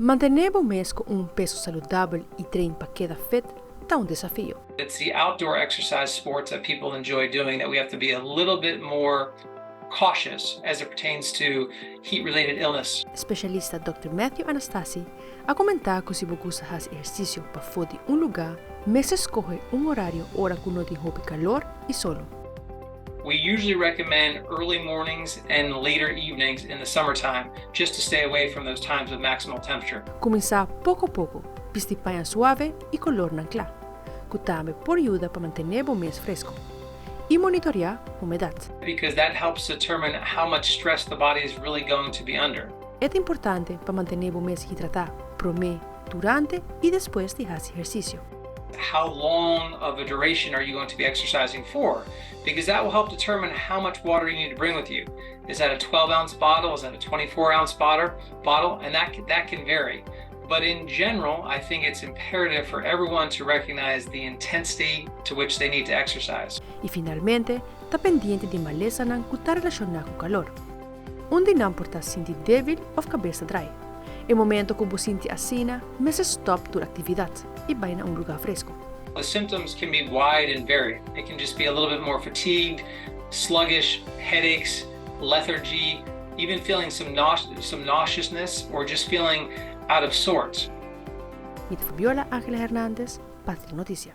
Mantene bo mes cu un peso saludabel y train pa keda fit ta un desafio. It's the outdoor exercise sports that people enjoy doing that we have to be a little bit more cautious as it pertains to heat-related illness. Specialista Dòkter Matthew Anastasi a comenta cu si bo gusta haci ehercicio pafó di un luga, mester scoge un horario ora cu no tin hopi calor y solo. We usually recommend early mornings and later evenings in the summertime just to stay away from those times of maximal temperature. Cuminsa poco poco, bisti paña suave y colornan cla, cu tambe por yuda pa mantene bo mes fresco. Y monitorea humedad. Because that helps determine how much stress the body is really going to be under. E ta importante pa mantene bo mes hidrata prome, durante y despues di haci ehercicio. How long of a duration are you going to be exercising for? Because that will help determine how much water you need to bring with you. Is that a 12-ounce bottle? Is that a 24-ounce bottle? And that can vary. But in general, I think it's imperative for everyone to recognize the intensity to which they need to exercise. Y finalmente, ta pendiente di malesanan cu ta relaciona cu calor. Un di nan por ta sinti debil of cabes ta draai. E momento cu bo sinti asina, mester stop tur actividad y bay na un lugar fresco. The symptoms can be wide and varied. It can just be a little bit more fatigued, sluggish, headaches, lethargy, even feeling some nauseousness or just feeling out of sorts. Mi ta Fabiola Angela Hernandez, Patria Noticia.